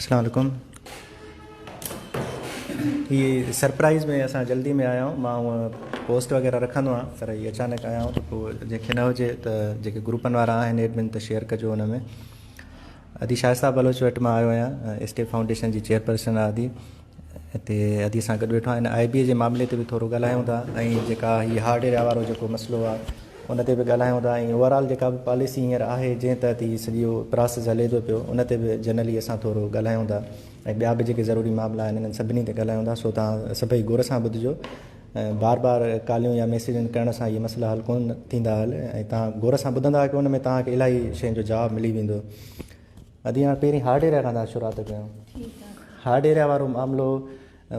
اسلام عليڪم هي سرپرائز ۾ اسان جلدي ۾ آيا آهيون مان هونء پوسٽ وغيره رکندو آهيان پر هي اچانڪ آيا آهيون ته پوء جنهن کي نه هجي ته جيڪي گروپن وارا آهن ايڊمن ته شيئر ڪجو ان ۾ ادي شائسته بلوچ وٽ مان آيو آهيان اسٽيپ فائونڊيشن جي چيئرپرسن آهي ادي هتي ادي سان گڏ ويٺو آهيان هن آء بي جي معاملي تي به ٿورو ڳالهايون ٿا ۽ جيڪا هي هارڊ ايريا وارو جيڪو مسئلو آهي ان تي به ڳالهايون ٿا ۽ اوور آل جيڪا به پاليسي هينئر آهي جنهن تحت هي سڄو پراسيس هلي ٿو پيو ان تي به جنرلي اسان ٿورو ڳالهايون ٿا ۽ ٻيا به جيڪي ضروري معاملا آهن انهن سڀني تي ڳالهايون ٿا سو توهان سڀئي غور سان ٻڌجو ۽ بار بار ڪاليون يا ميسيجن ڪرڻ سان اهي مسئلا حل ڪونه ٿيندا حل ۽ توهان غور سان ٻڌندا ڪيو ان ۾ توهان کي الاهي شين جو جواب ملي ويندو. ادي هاڻ پهرين هارڊ ايريا کان توهان شروعات ڪيو. هارڊ ايريا وارو معاملو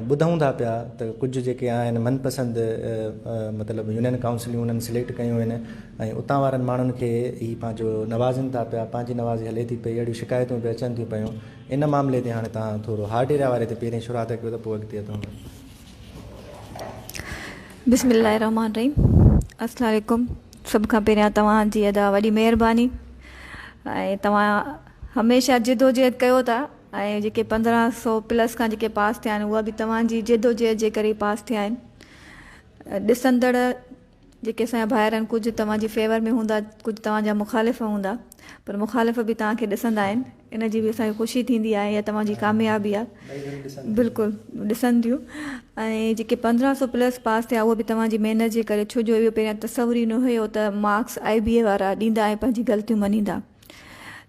ٻڌون ٿا پيا ته ڪجهه جيڪي آهن من پسند مطلب يونين ڪائونسليون انهن سليڪٽ ڪيون آهن ۽ اتان وارن ماڻهن کي هي پنهنجو نوازين ٿا پيا پنهنجي نوازي هلي ٿي پئي اهڙيون شڪايتون به اچن ٿيون پيون ان معاملي تي هاڻي توهان ٿورو هارڊ ايريا واري تي پهرين شروعات ڪيو ته پوء اڳتي اٿون. بسم الله الرحمٰن الرحيم السلام عليڪم سڀ کان پهريان توهان جي ادا وڏي مهرباني ۽ توهان هميشه جدوجهد ڪيو ٿا ۽ جيڪي 1500 پلس کان جيڪي پاس ٿيا آهن اها به توهان جي جدوجهد جي ڪري پاس ٿيا آهن ڏسندڙ جيڪي اسان جا ڀائر آهن ڪجهه توهان جي فيور ۾ هوندا ڪجهه توهان جا مخالف هوندا پر مخالف به توهان کي ڏسندا آهن ان جي به اسان کي خوشي ٿيندي آهي يا توهان جي ڪاميابي آهي بلڪل ڏسن ٿيون ۽ جيڪي 1500 پلس پاس ٿيا اهو به توهان جي محنت جي ڪري ڇو جو اهو پهريان تصور ئي نه هيو ته مارڪس آئي بي اي وارا ڏيندا ۽ پنهنجي غلطيون مڃيندا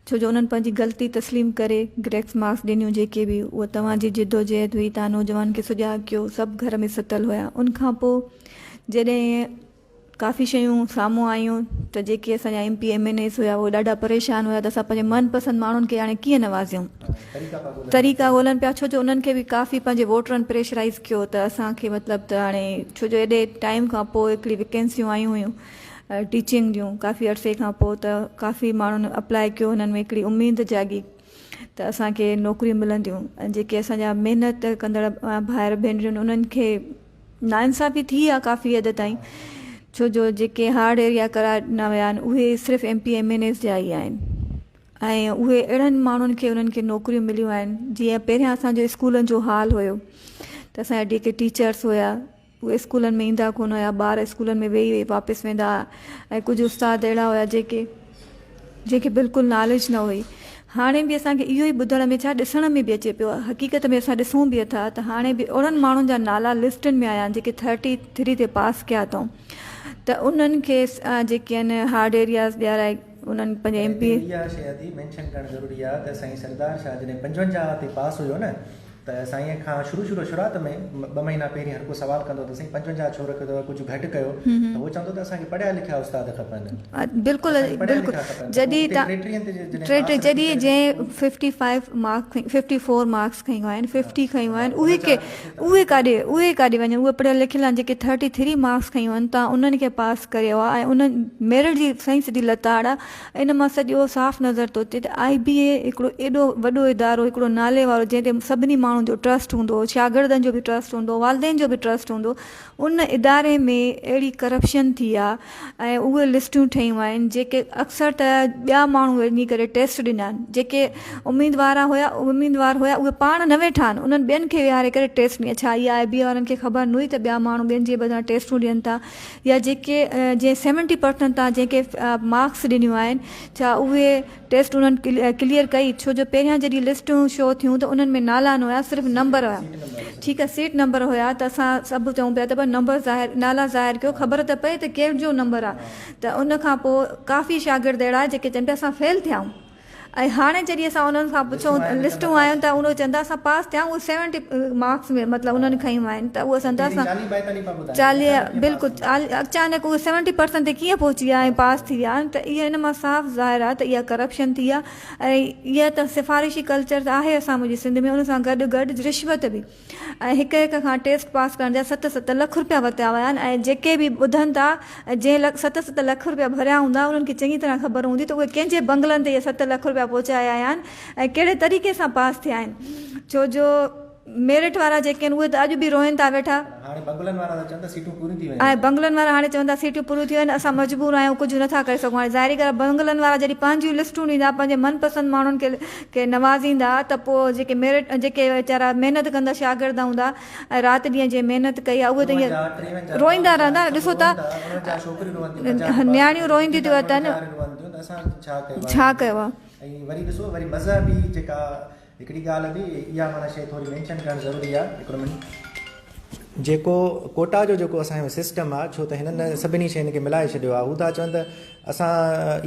ڇو جو انهن پنهنجي غلطي تسليم ڪري گريڪس مارڪس ڏنيون جيڪي به اها توهان جي جدوجهد هئي توهان نوجوان کي سجاڳ ڪيو سڀ گهر ۾ ستل هيا ان کان پوء جڏهن ڪافي شيون سامهون آيون ته جيڪي اسان جا M P M N As هيا اهي ڏاڍا پريشان هيا ته اسان پنهنجي من پسند ماڻهن کي هاڻي ڪيئن نوازيون طريقا ڳولن پيا ڇو جو انهن کي به ڪافي پنهنجي ووٽرن پريشرائز ڪيو ته اسان کي مطلب ته هاڻي ڇو جو ايڏي ٽائيم کان پوء هڪڙي ويڪينسيون آيون هيون ٽيچنگ جون ڪافي عرصي کان پوء ته ڪافي ماڻهن اپلائي ڪيو هنن ۾ هڪڙي اميد جاڳي ته اسان کي نوڪريون ملنديون ۽ جيڪي اسان جا محنت ڪندڙ ڀائر ڀينريون انهن کي ناانصافي ٿي آهي ڪافي حد تائين ڇو جو جيڪي هارڊ ايريا قرار ڏنا ويا آهن اهي صرف M P M N As جا ئي آهن ۽ اهي اهڙن ماڻهن کي انهن کي نوڪريون مليون آهن جيئن پهريان اسان جو اسڪولن جو حال هيو ته اسان جا جيڪي ٽيچرس هيا اهي اسڪولن ۾ ايندا ڪونه هيا، ٻار اسڪولن ۾ ويهي ويهي واپس ويندا هئا ۽ ڪجهه استاد اهڙا هيا جيڪي جنهن کي بلڪل ناليج نه هئي. هاڻي به اسان کي اهو ئي ٻڌڻ ۾ ڇا ڏسڻ ۾ به اچي پيو. حقيقت ۾ اسان ڏسون به ٿا ته هاڻي به اهڙن ماڻهن جا نالا لسٽن ۾ آيا آهن جيڪي ٿرٽي ٿري تي پاس ڪيا اٿئون ته انهن کي جيڪي آهن هارڊ ايرياز ڏيارائي انهن پنهنجي ايم پي اها شيء ادي مينشن ڪرڻ ضروري آهي ته سائين سردار شاهه جڏهن 55 تي پاس هيو نه ته سائينء کان شروع شروع شروعات ۾ ٻه مهينا پهرين هر ڪو سوال ڪندو ته سائين 55 ڇو رکيو اٿو ڪجهه گهٽ ڪيو ته هو چوندو ته اسان کي پڙهيا لکيا استاد کپن. بلڪل بلڪل جڏهن ته ٽيٽيهه جڏهن جنهن fifty five marks fifty four marks کنيو آهن ففٽي کنيو آهن اهي ڪي اهي ڪاڏي اهي ڪاڏي وڃن اهي پڙهيل لکيل آهن جيڪي ٿرٽي ٿري مارڪس کنيو آهن تان انهن کي پاس ڪريو آهي ۽ انهن ميرٽ جي سائين سڌي لتاڙ آهي ان مان سڄو صاف نظر ٿو اچي ته آء بي اي هڪڙو ايڏو وڏو ادارو هڪڙو نالي وارو جنهن تي سڀني ماڻهن جو ٽرسٽ هوندو هو شاگردن جو به ٽرسٽ هوندو هو والدين جو به ٽرسٽ هوندو هو ان اداري ۾ اهڙي ڪرپشن ٿي آ ۽ اهي لسٽون ٺهيون آهن جيڪي اڪثر ته ٻيا ماڻهو وڃي ڪري ٽيسٽ ڏنا آهن جيڪي اميدوار هيا اميدوار هيا اهي پاڻ نه ويٺا آهن انهن ٻين کي ويهاري ڪري ٽيسٽ ڏني ڇا اها آء بي اي وارن کي خبر نه هئي ته ٻيا ماڻهو ٻين جي بدران ٽيسٽون ڏين ٿا يا جيڪي جنهن سيونٽي پرسنٽ تان جنهن کي مارڪس ڏنيون آهن ڇا اهي ٽيسٽ انهن ڪليئر ڪئي ڇو جو پهريان جڏهن لسٽون شو ٿيون ته انهن ۾ نالا نه هيا صرف نمبر هيا ٺيڪ آهي سيٽ نمبر هيا ته اسان سڀ چئون پيا ته نمبر ظاهر نالا ظاهر ڪيو خبر ته پئي ته ڪنهن جو نمبر آهي ته ان کان پوء ڪافي شاگرد اهڙا جيڪي چون پيا اسان فيل ٿيا آهيون ۽ هاڻي جڏهن اسان انهن کان پڇون لسٽون آيون ته اهي چوندا اسان پاس ٿيا آهيون اهي سيونٽي مارڪس ۾ مطلب انهن کنيون آهن ته اهي چوندا اسان چاليهه بلڪل اچانڪ اهي سيونٽي پرسنٽ تي ڪيئن پهچي ويا ۽ پاس ٿي ويا آهن ته اهي ان مان صاف ظاهر آهي ته اها ڪرپشن ٿي آهي ۽ اها ته سفارشي ڪلچر ته آهي اسان منهنجي سنڌ ۾ ان سان گڏ گڏ رشوت به ۽ هڪ هڪ کان ٽيسٽ پاس ڪرڻ جا ست ست لک روپيا ورتا ويا آهن ۽ جيڪي به ٻڌن ٿا ۽ جنهن لک ست ست لک روپيا ڀريا هوندا انهن کي چڱي طرح خبر هوندي ته اهي ڪنهن جي بنگلن تي اهي ست لک روپيا پهچايا آيا آهن ۽ ڪهڙي طريقي سان پاس ٿيا آهن ڇو جو ميرٽ وارا جيڪي آهن اهي ته اڄ به روئن ٿا ويٺا. هاڻي بنگلن وارا ٿا چون ته سيٽون پوريون ٿي ويون ۽ آهن. بنگلن وارا هاڻي چون ٿا سيٽون پوريون ٿي ويون آهن اسان مجبور آهيون ڪجهه نٿا ڪري سگهون هاڻي ظاهري ڳالهه آهي بنگلن وارا جڏهن پنهنجيون لسٽون ڏيندا پنهنجي من پسند ماڻهن کي کي نوازيندا ته پوء جيڪي ميرٽ جيڪي ويچارا محنت ڪندڙ شاگرد هوندا ۽ رات ڏينهن جنهن محنت ڪئي آهي اهي ته ائين روئيندا رهندا ڏسو ٿا نياڻيون روئينديون ٿيون وتن ڇا ڪيو آهي. ۽ وري ڏسو وري مذهبي جيڪا هڪڙي ڳالهه به اها معنيٰ شيء ٿوري مينشن ڪرڻ ضروري آهي هڪڙو منٽ جيڪو ڪوٽا جو جيڪو اسان جو سسٽم آهي ڇو ته هنن سڀني شين کي ملائي ڇڏيو آهي هو ٿا چون ته اسان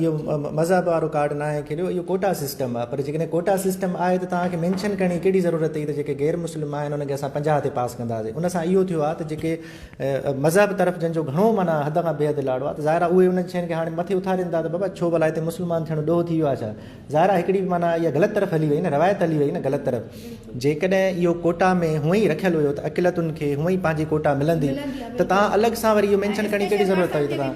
اهو مذهب وارو ڪارڊ ناهي کيڏيو اهو ڪوٽا سسٽم آهي پر جيڪڏهن ڪوٽا سسٽم آهي ته توهان کي مينشن ڪرڻ جي ڪهڙي ضرورت هئي ته جيڪي غير مسلم آهن انهن کي اسان 50 تي پاس ڪنداسين ان سان اهو ٿيو آهي ته جيڪي مذهب طرف جن جو گهڻو معنيٰ حد کان بيحد لاڙو آهي ته ظاهر آهي اهي انهن شين کي هاڻي مٿي اٿارين ٿا ته بابا ڇو ڀلا هتي مسلمان ٿيڻ ڏوهه ٿي ويو آهي ڇا ظاهر آهي هڪڙي معنيٰ اها غلط طرف هلي وئي نه روايت هلي وئي نه غلط طرف جيڪڏهن اهو ڪوٽا ۾ هونئن ئي رکيل هيو ته اقليتن کي هونئن ئي پنهنجي ڪوٽا ملندي ته توهان الڳ سان وري اهو مينشن ڪرڻ جي ڪهڙي ضرورت هئي ته توهان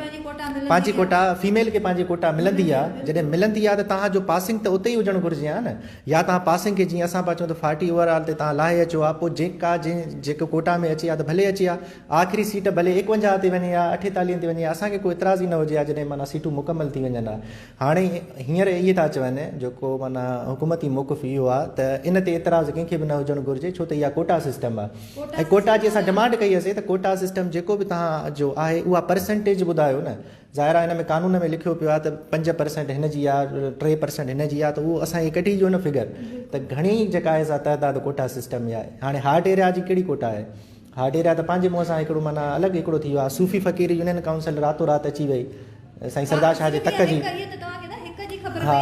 پنهنجي ڪوٽا فيميل کي پنهنجي ڪوٽا ملندي آهي جڏهن ملندي آهي ته توهان جو پاسنگ ته اتي ئي هجڻ گهرجي ها نه يا توهان پاسنگ کي جيئن اسان پيا چئون ته فارٽي اوور آل تي توهان لاهي اچو ها پوء جيڪا جنهن جيڪو ڪوٽا ۾ اچي ها ته ڀلي اچي ها آخري سيٽ ڀلي 51 تي وڃي ها 48 تي وڃي ها اسان کي ڪو اعتراض ئي نه هجي ها جڏهن معنيٰ سيٽون مڪمل ٿي وڃن ها هاڻي هينئر اهي ٿا چون جيڪو معنيٰ حڪومتي موقف اهو آهي ته ان تي اعتراض ڪنهن کي به نه هجڻ گهرجي ڇو ته اها ڪوٽا سسٽم آهي ۽ ڪوٽا جي اسان ڊمانڊ ڪئي هئسي ته ڪوٽا سسٽم جيڪو به توهان جو آهي اها پرسنٽيج ٻڌايو نه ظاهر آهي ان ۾ قانون ۾ لکيو پيو آهي ته 5% هن جي آهي 3% هن جي آهي ته اهو اسان کي ڪڍي ڏيو نه فگر ته گهڻي جيڪا آهي سا تعداد ڪوٽا سسٽم ۾ آهي هاڻي هارڊ ايريا جي ڪهڙي ڪوٽا آهي هارڊ ايريا ته پنهنجي منهن سان هڪڙو معنيٰ الڳ هڪڙو ٿي ويو آهي صوفي فقير يونين ڪائونسل راتو رات اچي وئي سائين سردار شاهه جي تڪ جي ها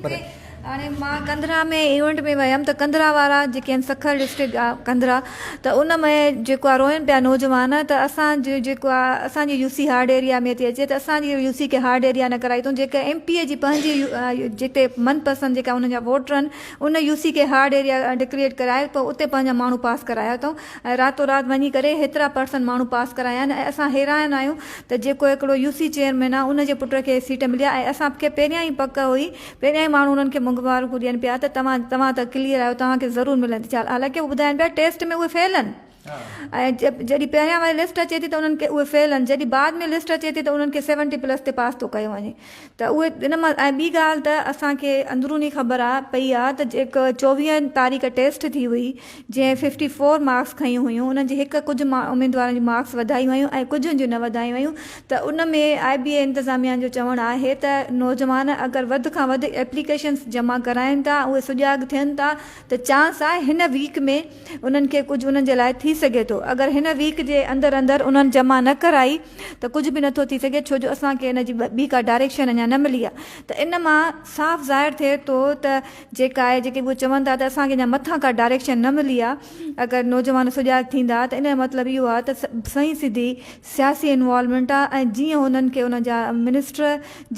پر هاڻي مان ڪنڌرا ۾ ايونٽ ۾ ويم ته ڪنڌرا وارا جيڪي آهن سکر ڊسٽرڪٽ آ ڪنڌرا ته ان ۾ جيڪو آ روئن پيا نوجوان ته اسان جو جيڪو آ اسان جي يو سي هارڊ ايريا ۾ ٿي اچي ته اسان جي يو سي کي هارڊ ايريا نه ڪرائي اٿئون جيڪا ايم پي اي جي پنهنجي جتي من پسند جيڪا انهن جا ووٽر آهن ان يو سي کي هارڊ ايريا ڊڪليئر ڪرائي پوء اتي پنهنجا ماڻهو پاس ڪرايا اٿئون ۽ راتو رات وڃي ڪري هيترا پرسنٽ ماڻهو پاس ڪرايا آهن ۽ اسان حيران آهيون ته جيڪو هڪڙو يو سي چيئرمين آ ان جي پٽ کي سيٽ ملي آ ۽ اسان کي پهريان ئي پڪ هئي پهريان ئي ماڻهو انهن کي مبارڪون ڏين پيا ته توهان توهان ته ڪليئر آهيو توهان کي ضرور ملندي ڇا حالانڪه هو ٻڌائين پيا ٽيسٽ ۾ اهي فيل آهن ۽ جڏهن پهريان واري لسٽ اچي ٿي ته انهن کي اهي فيل آهن جڏهن بعد ۾ لسٽ اچي ٿي ته انهن کي سيونٽي پلس تي پاس ٿو ڪيو وڃي ته اهي ان مان ۽ ٻي ڳالهه ته اسان کي اندروني خبر آ پئي آ ته جيڪ 24 تاريخ ٽيسٽ ٿي هئي جنهن ففٽي فور مارڪس کنيون هيون انهن جي هڪ ڪجهه اميدوارن جون مارڪس وڌايون ويون ۽ ڪجهن جون نه وڌايون ويون ته ان ۾ آء بي اي انتظاميا جو چوڻ آهي ته نوجوان اگر وڌ کان وڌ ايپليڪيشنس جمع ڪرائين ٿا اهي سجاڳ ٿين ٿا ته چانس آهي هن ويڪ ۾ انهن کي ڪجهه انهن جي لاء ٿي سگهي ٿو اگر هن ويڪ جي اندر اندر انهن جمع نه ڪرائي ته ڪجهه به نٿو ٿي سگهي ڇو جو اسان کي ان جي ٻي ڪا ڊائريڪشن اڃا نه ملي آهي ته ان مان صاف ظاهر ٿئي ٿو ته جيڪا آهي جيڪي اهي چون ٿا ته اسان کي اڃا مٿان ڪا ڊائريڪشن نه ملي آهي اگر نوجوان سجاڳ ٿيندا ته ان جو مطلب اهو آهي ته سئين سڌي سياسي انوالومينٽ آهي ۽ جيئن انهن کي انهن جا منسٽر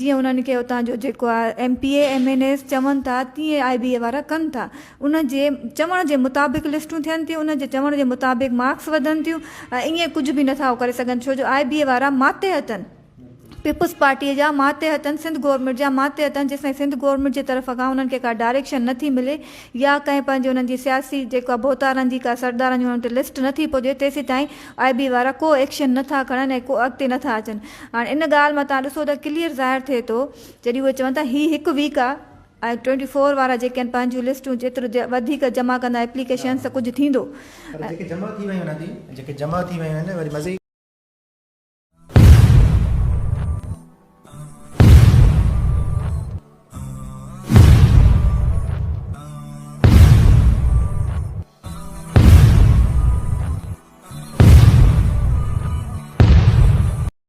جيئن انهن کي اتان جو جيڪو آهي M P A M N As چون ٿا تيئن آء بي اي وارا ڪن ٿا ان جي چوڻ جي مطابق لسٽون ٿين ٿيون ان جي چوڻ جي مطابق مارڪس وڌن ٿيون ۽ ائين ڪجهه به نٿا ڪري سگهن ڇو جو آء بي اي وارا ماتحت آهن. پيپلز پارٽيء جا ماتحت آهن، سنڌ گورنمينٽ جا ماتحت آهن، جيستائين سنڌ گورنمينٽ جي طرف کان انهن کي ڪا ڊائريڪشن نه ٿي ملي يا ڪنهن پنهنجي انهن جي سياسي جيڪا ڀوتارن جي ڪا سردارن جي انهن وٽ لسٽ نه ٿي پهچي تيسيتائين آء بي وارا ڪو ايڪشن نه ٿا کڻن ۽ ڪو اڳتي نه ٿا اچن. هاڻي ان ڳالهه مان توهان ڏسو ته ڪليئر ظاهر ٿئي ٿو جڏهن اهي چون ٿا هي هڪ ويڪ آ ۽ ٽوئنٽي فور وارا جيڪي آهن پنهنجون لسٽون جيترو وڌيڪ جمع ڪندا ايپليڪيشنس ته ڪجهه ٿيندو. پر جيڪي جمع ٿي ويون آهن جيڪي جمع ٿي ويون آهن وري مزي.